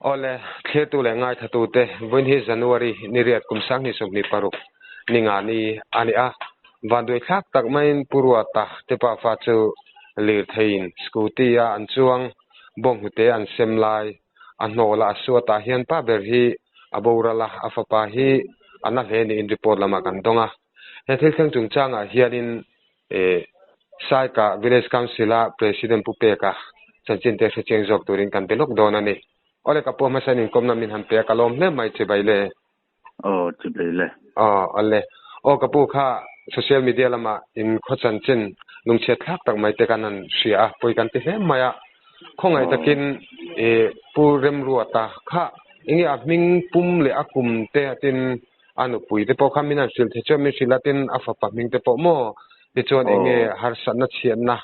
Awle, thlirtu leh ngaithlatute, vawiin hi January ni riat kum 2026 ni nga ni a ni a. Vanduai thlak tak maiin Pu Ruata te pafa chu lirtheiin scooty a an chuang, bawnghnute an sem lai a hnawla a suatah hian pa ber hi a boral a, a fapa hi a na hle niin report lamah kan dawng a. He thil thleng chungchangah hianin Saika Village Council-a President Pu Peka chanchin te hrechiang zawk turin kan be lawk dawn a ni. Awle ka pu hmasa in inkawmna min han pe a, ka lawm hle mai chibai le. Aw chibai le. Aw awle. Aw ka pu kha social media lamah in khaw chanchin lungchhiat thlak tak mai te kan han hria a, pawi kan ti hle mai a. Khawngaih takin Pu Remruata kha enge a hming pum leh a kum te tin A nupui te pawh kha min han hrilh thei chuan min hrilh a, tin a fapa hming te pawh maw tichuan eng nge harsatna chhiatna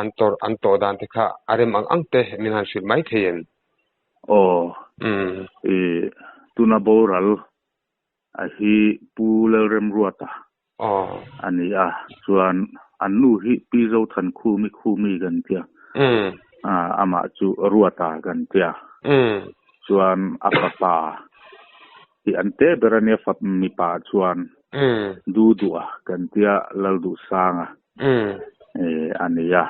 an tawrh an tawh dan te kha a rem ang ang te min han hrilh mai thei em? Aw, i tuna boral a hi Pu Lalremruata a ni a, chuan an nu hi Pi Zothan Khumi Khumi kan tia, amah chu Ruata kan tia, chuan a fapa Hi an te ber a nia fap mipa chuan du duh a kan tia lal duh sang a a nia.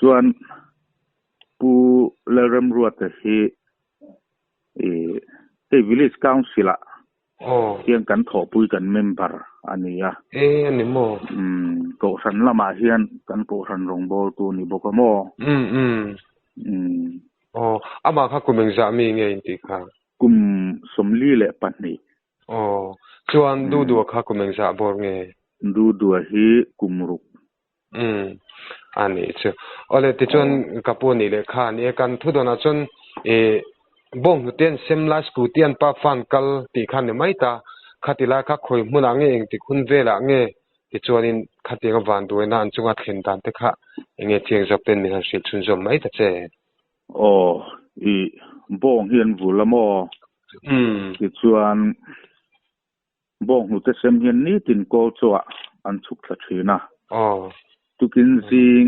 Chuan Pu Lalremruata hi hei Village Council ah hian kan thawhpui kan member a nia. E a ni maw? Kohhran lamah hian kan kohhran rawngbawltu a ni bawk a maw? Aw, amah kha kum engzah mi nge in tih kha? Kum 42. Aw, chuan Dudua kha kum engzah bawr nge? Dudua hi kum ruk. Umm, a nih chu. Awle, tichuan ka pu anih leh kha a ni e. Kan thudawnah chuan ih bawnghnute an sem lai scooty an pa fan kal tih kha a ni mai ta. Khati lai kha khawi hmunah nge engtik hun velah nge Tichuanin khatianga vanduaina an chunga thlen dan te kha eng nge chiang zawk ten min han hrilh chhunzawm mai ta che? Aw, i bawng hi an vul a maw? Tichuan bawng hnute sem hian nitin kawl chawah an chhuk thla thin a. Tukin zing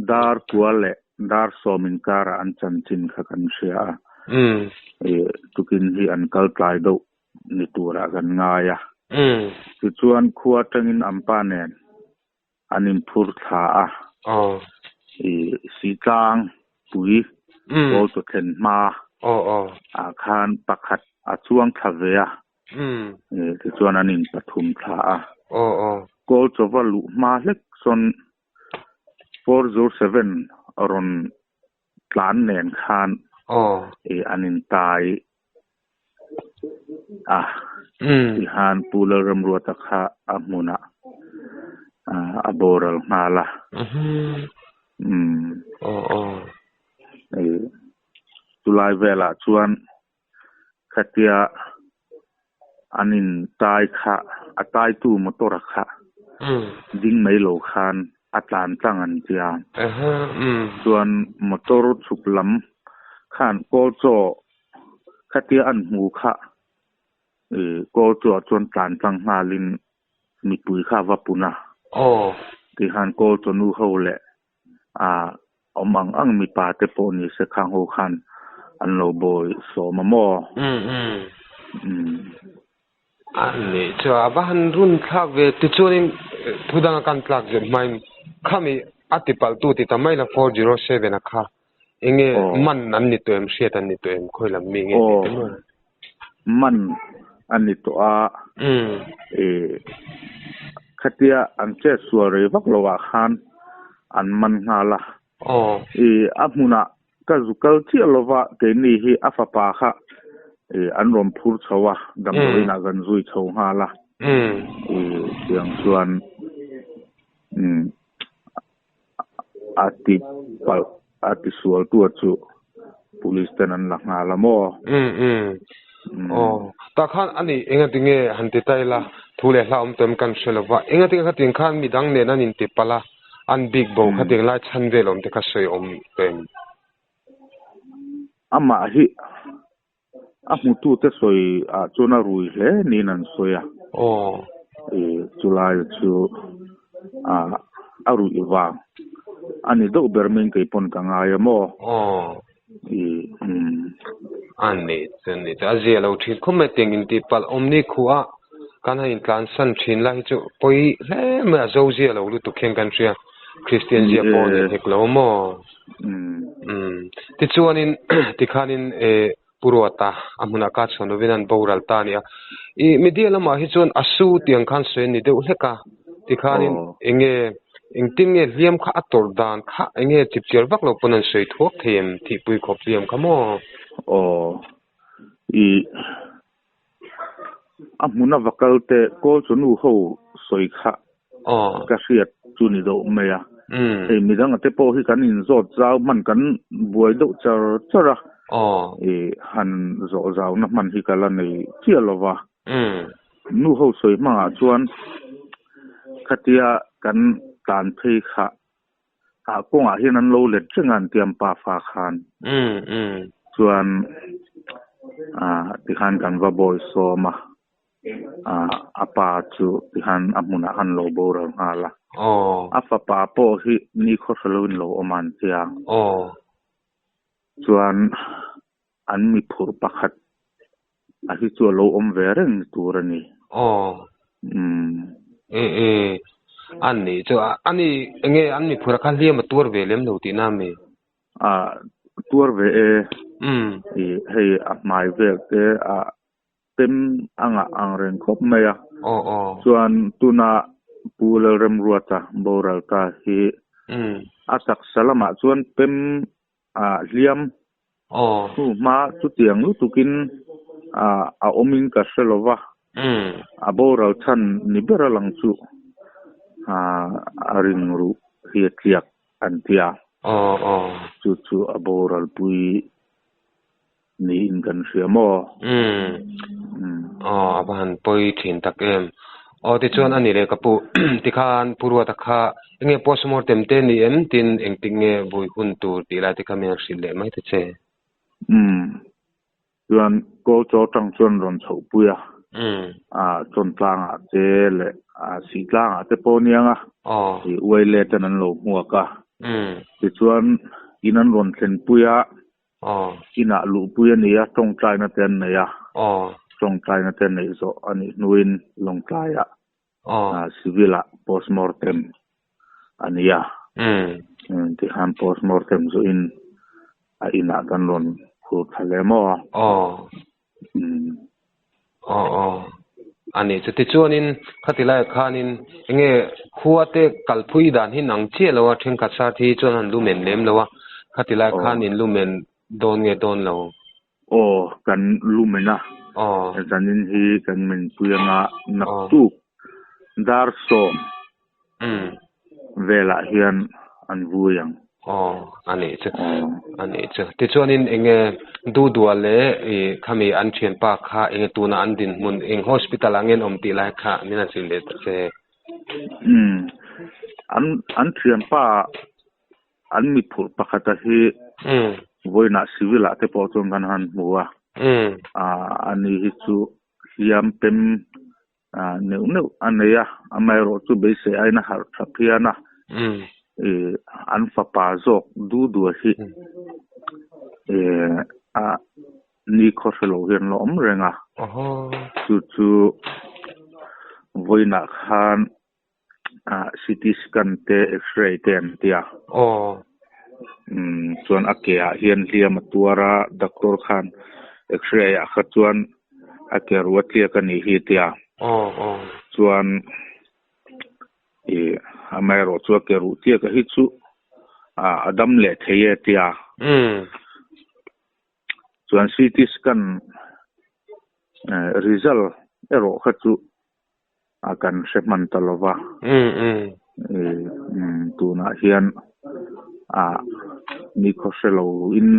dar kua leh dar sawm inkarah an chanchin kha kan hria a. Tukin hi an kal tlai deuh ni turah kan ngai a. Tichuan khua atangin an pa nen an inphur thla a. I Sitlang pui pawl chaw thlen hma ah khan pakhat a chuang thla ve a. Tichuan an in pathum thla a. Kawl chawva luh hma hlek sawn 407 rawn tlan nen khan i an intai a tihan Pu Lalramruata kha a hmunah a boral nghal a. Chulai velah chuan khatia an intai kha a taitu motor a kha ding mai lo khan a tlan tlang an tia. Chuan motor chhuk lam khan kawl chaw khatia an hmu kha kawl chaw ah chuan tlan tlang nghalin mipui kha a va pun a. Tihian kawl chaw nu ho leh Awm ang ang mipa te pawh ni se khang ho khan an lo bawi sawm a maw? Umm. A nih chu a va han run thlak ve tichuanin thu danga kan tlak zet hmain khami a ti palh tu ti ta mai la 407 a kha enge man an ni tawh em hriat an ni tawh em khawi lam mi nge tih te maw? Man an ni tawh a khatia an chet sual rei vak lo ah khan an man nghal a. A hmunah ka zu kal chiah lova keini hi a fapa kha an rawn phur chho a, damdawiin ah kan zui chho nghal a. Tiang chuan a ti palh a ti sual tu chu police ten an la nghal a maw? Aw tah khan ani engati nge han ti ta ila thu leh hla awm tawh em kan hre lova engati nge khatiang khan midang nen an inti palh a an bik bo khatiang lai chhan vel awm te kha sawi awm tawh em? Amah hi A hmutute sawi ah chuan a rui hle niin an sawi a. I chulai chu a ruih vang a ni deuh ber mai in kei pawn ka ngai a maw? I um. A nih chu a nih chu a zia lo thin khawp mai tiang intih palh awm ni khuh a kan han intlan san thin lai hi chu pawi hle mai a zo zia lo lutuk hian kan hria Kristian zia pawh a ni hek lo maw? Um tichuanin tikhanin eh Pu Ruata a hmunah ka chhuan lovin an boral ta a ni a. I media lamah hi chuan a su tih ang khan sawi a ni deuh hlek a. Tikhanin eng nge engtin nge hliam kha a tawrh dan kha eng nge chipchiar vak lo pawn an sawi thuak thei em thihpui khawp hliam kha maw? Aw. I a hmuna va kal teh kawl chu nu ho sawi kha ka hriat chu ni deuh mai a. Hei midang te pawh hi kan inzawt zau hman kan buai deuh char char a. I han zawh zauna hman hi ka la nei chiah lo va. Nu ho sawi hmangah chuan khatia kan tlan phei kha ah kawngah hian an lo let reng a an tiam pa fa khan. Chuan ah tikhan kan va bawi sawm a. Ah a pa chu tikhan a hmunah khan lo boral nghal a. A fapa pawh hi ni khawhra loin lo awm a an tia. Chuan an mi phurh pakhat a hi chu a lo awm ve reng ni tur a ni. Aw. Umm. E e. An nih chu a ani enge an mi phurh a kha hliam a tuar ve lem lo tihna a mi? A tuar ve e. Umm. I hei a hmai vel te a pem a ngah ang reng khawp mai a. Aw aw. Chuan tuna Pu Lalremruata boral ta hi a taksa lamah chuan pem a hliam hnu hma chutiang lutukin a awmin ka hre lo va, a boral chhan ni ber a lang chu a ring ruh hi a tliak an ti a, chu chu a boral pui niin kan hria maw? Aw a va han pawi thin tak em. Aw tichuan a ni leh ka pu tikhan Pu Ruata kha enge postmortem te ni em tin engtik nge vui hun tur tih lai te kha min han hrilh leh mai ta che. Umm chuan kawl chaw tang chuan rawn chhoh pui a ah chawn tlangah te leh ah sih tlangah te pawh aniang a i uai let an an lo hmuak a tichuan in an rawn thlen pui a Inah luhpui a ni a, tawngtaina te an nei a. Tawngtaina te neih zawh a nih hnuin Lawngtlaiah civil-ah postmortem a ni a. Tikhan postmortem zuhin a inah kan rawn phur thla leh maw a. Aw aw. A ni chu. Tichuanin khati laiah khanin enge khua te kalphui dan hi nang chiah lo a, thenkhat sar thi chuan han lumen lem lo a, khati laiah khan in lumen dawn nge dawn lo? Aw, kan lumen a. Aw. Zanin hi kan menpui anga naktuk dar sawm velah hian an vui ang. Aw, a nih chu. A nih chu. Tichuanin eng nge Dudua leh i khami an thianpa kha eng nge tuna an dinhmun eng hospital ah nge an awm tih lai kha min han hrilh leh ta che. Umm, an an thianpa an mi phurh pakhata hi vawiinah civil ah te pawh chuan kan han hmu a. Ah, ani hi chu hliam pem neuh neuh a nei a, amaherawh chu beisei aiin a harh tha phian a, ih an fapa zawk du du hi ih a nikhaw hre lo hian la awm reng a, chu chu vawiinah khan ah CT scan te x-ray te an ti a, chuan a ke ah hian hliam a tuar a, doctor khan x-ray ah kha chuan a ke ruah tliak a nih hi tia chuan ih amaherawh chu a ke ruh tliak a hi chu ah a dam leh thei e tia chuan CT scan result erawh kha chu a kan hre hman ta lo va ih tunah hian ah nikhaw hre lo in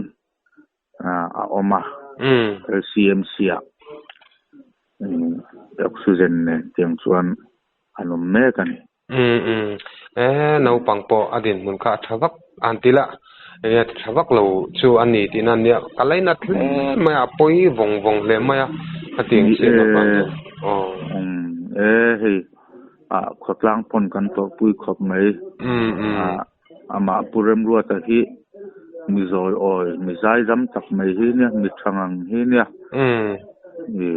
a awm a, LCMC ah oxygen nen tiang chuan an awm mek a ni. Umm umm e naupang pawh a dinhmun kha a tha vak an ti la enge a tha vak lo chu a ni tihna a nia ka lainat hle mai a, a pawi vawng vawng hle mai a a ti ang chiah naupang chu aw. Umm e hei ah khawtlang pawn kan tawrhpui khawp mai. Umm umm. Amah Pu Remruata hi Mi zawi awi, mi zaidam tak mai hi nia, mi tha ngang hi nia. I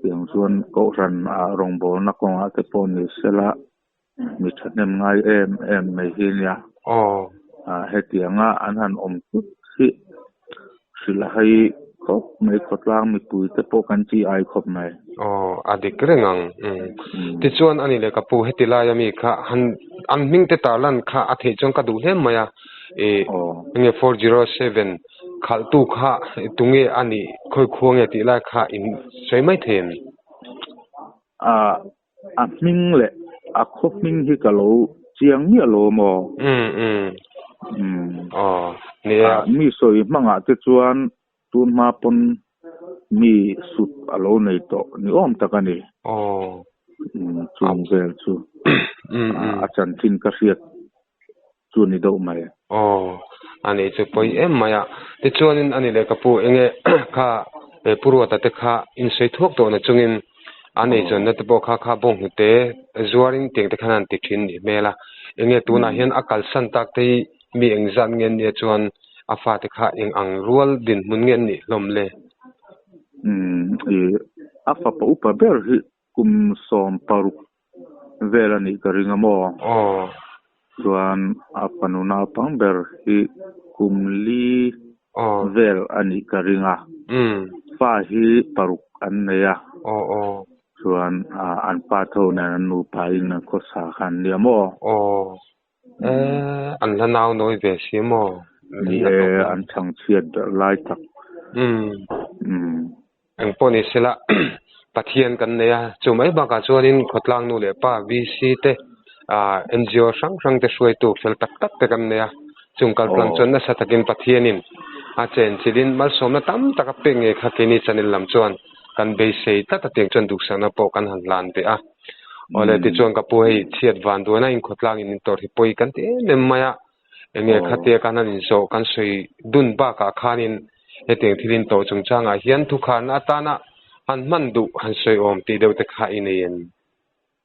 tiang chuan Kohhran ah rawngbawlna kawngah te pawh ni sela mi thahnem ngai em em mai hi nia. Hetianga an han awm tut hi hrilh a hai khawp mai, khawtlang mipui te pawh kan chi ai khawp mai. Aw, a dik reng ang. Tichuan a ni leh ka pu, heti laia mi kha han an hming te tarlan kha a theih chuan ka duh hle mai a. I enge 407 khalhtu kha tunge a nih, khawi khua nge tih lai kha in sawi mai thei em? A A hming leh a khaw hming hi ka lo chiang miah lo maw? Umm umm. Umm. Aw, ni e. Mi sawi hmangah te chuan tun hma pawn mi sut a lo nei tawh ni awm tak a ni. Aw. Umm, chung vel chu a chanchin ka hriat chu ni deuh mai. Aw, a nih chu pawi em mai a. Tichuanin a ni leh ka pu enge kha Pu Ruata te kha insawi thuak tawh na chungin an eizawnna te pawh kha kha bawnghnute zuarin tiang te khan an ti thin nih hmel a. Enge tunah hian a kalsan tak te hi mi engzat nge nia chuan a fate kha eng ang rual dinhmun nge an nih hlawm le? Umm, i a fapa upa ber hi Kum 16 vel a nih ka ring a maw? Aw. Chuan a fanu naupang ber hi kum li vel a nih ka ring a. Fa hi paruk an nei a. Aw aw. Chuan an pa tho nen an nupa in an khawsa kha an nia maw? Aw. An hla nau nawi ve si maw? Ni e, an chhangchhiat ber lai tak. Umm. Engpawh ni sela Pathian kan nei a, chu mai bakah chuanin khawtlang nu leh pa VC te NGO hrang hrang te hruaitu fel tak tak te kan nei a, chung kaltlang chuan nasa takin Pathianin a chenchilhin malsawmna tam tak a pek ngei kha keini channel lam chuan kan beisei tlat a tiang chuan duhsakna pawh kan han hlan ve a. Awle tichuan ka pu hei chhiat van duaina inkhawtlangin intor hi pawi kan ti em em mai a, Enge khatia kan han inzawh kan sawi dun bakah khanin hetiang thil intawh chungchangah hian thukharna atana han hman duh han sawi awm tih deuh te kha i nei em?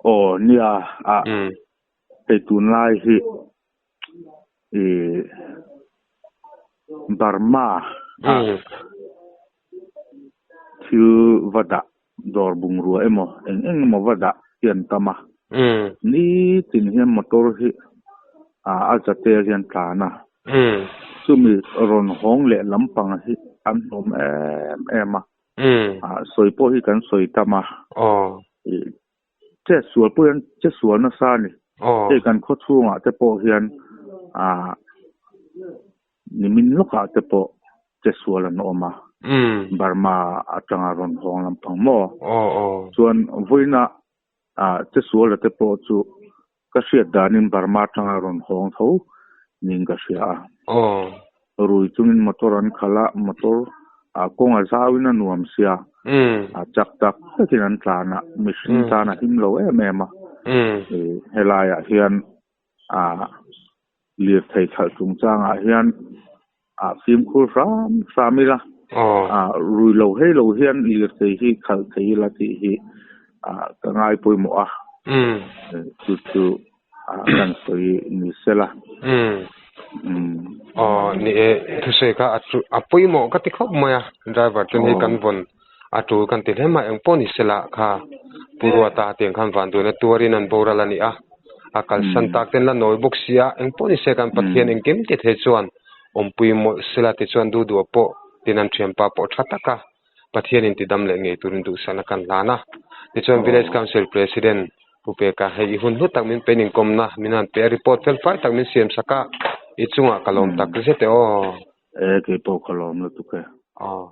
Aw nia, a hei tunlai hi i Burma a thil va dah dawr bungrua emaw eng eng emaw va dah hi an tam a, nitin hian motor hi a za tel hian tlan a, chumi rawn hawng leh lampang hi an hlawm em em a, sawi pawh hi kan sawi tam a, che sual pawh hian che sual nasa a ni, hei kan khaw chhungah te pawh hian Nimin lawkah te pawh che sual an awm a, Burma atanga rawn hawng lampang maw? Chuan vawiina che suala te pawh chu ka hriat danin Burma atanga rawn hawng tho niin ka hria a. Rui chungin motor an khalh a, motor kawng a zauin a nuam sia, chak tak takin an tlan a, mihring tan a him lo em em a. Helaiah hian Lirthei khalh chungchangah hian fimkhur hram hram ila, rui lo hei lo hian lirthei hi khalh thei ila tih hi ka ngai pawimawh a, chu chu kan sawi ni sela. Aw ni e, thusawi kha a pawimawh ka ti khawp mai a, driver chuan hei kan vawn a tul kan ti hle mai engpawh ni sela kha Pu Ruata tiang khan vanduaina tuarin an boral a ni a, a kalsan tak ten la nawi bawk si a, engpawh ni se kan Pathian engkim ti thei chuan awmpui mawlh sela tichuan duh duh pawh tin an thianpa pawh tha taka Pathianin ti dam leh ngei turin duhsakna kan hlan a. Tichuan Village Council President Pu Peka hei i hun hlu tak min pe inkawmna min han pe a, report fel fai tak min siam sak a, i chungah ka lawm tak zet e aw. E keipawh ka lawm lutuk e. Aw.